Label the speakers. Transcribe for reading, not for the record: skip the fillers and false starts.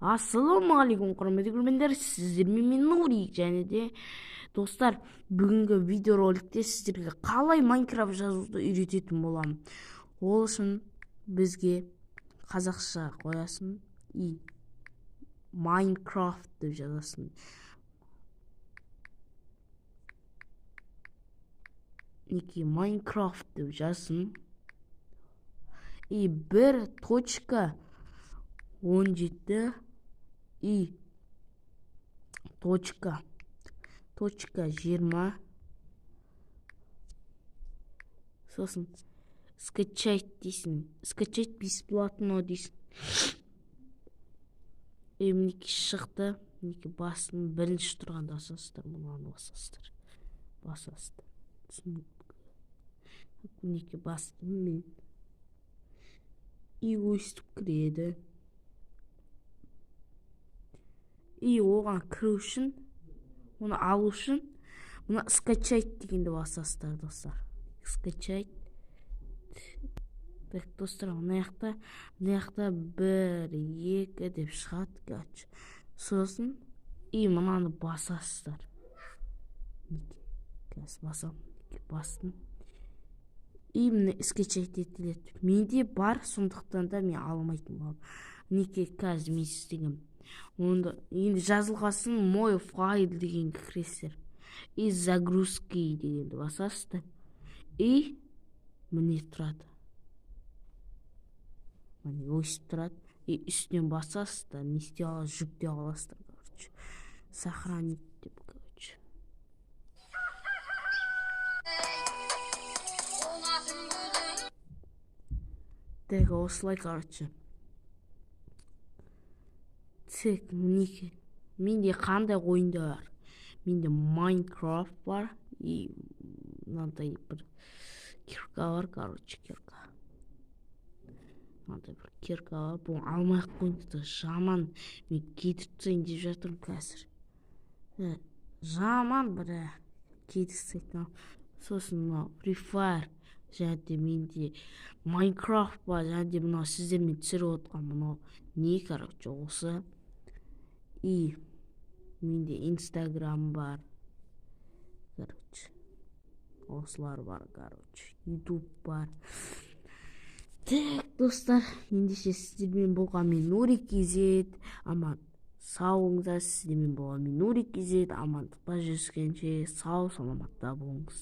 Speaker 1: Ассалаумағалейкум, құрметті көрермендер! Сіздермен мен, Нурик. Және де, достар, бүгінгі видеороликте сіздерге қалай Майнкрафт жазуды үйрететін боламын. Ол үшін бізге қазақша қоясың и Майнкрафт деп жазасың. Мінекей, Майнкрафт деп жазсын и 1.17 и точка точка 20, сосын скачать дейсің, скачать бесплатно дейсің. И мінекей, шықты. Мінекей, бастым. Бірінші тұрғанда басасыздар, мынаны басасыздар, басасыздар. Мінекей, бастым мен и өстіп кіреді. И оған кіру үшін, оны алу үшін мына скачать дегенді басасыздар, достар, скачать. Так, достар, мына жақта бір, екі деп шығады, короче. Сосын и мынаны басасыздар. Қазір басамын. Бастым и міне, скачать етіледі. Менде бар, сондықтан да мен ала алмайтын боламын. Мінекей, қазір мен сіздерге онда енді жазылғасын, мой файл дегенге кіресіздер и загрузки дегенді басасыздар. И міне, тұрады, міне, өсіп тұрады. И үстінен басасыздар, не істей аласыз? Жүктей аласыздар, короче, сохранить деп, короче. Так, осылай, короче. Так, мінекей, менде қандай ойындар бар? Менде Майнкрафт бар и мынандай бір кирка бар, короче, кирка, мынандай бір кирка бар. Бұны алмай ақ қойыңыздар, жаман, мен кетіріп тастайын деп жатырмын қазір. Жаман бір кетіріп тастайтын. Сосын мынау Free Fire және де менде Майнкрафт бар және де мынау сіздермен түсіріп отқан мынау не, короче, осы. И менде Инстаграм бар, короче, осылар бар, короче, Ютуб бар. Так, достар, ендеше сіздермен болған мен, Нурик KZ. Аман сау болыңыздар! Сіздермен болған мен, Нурик KZ. Амандықта жүздескенше, сау саламатта болыңыз!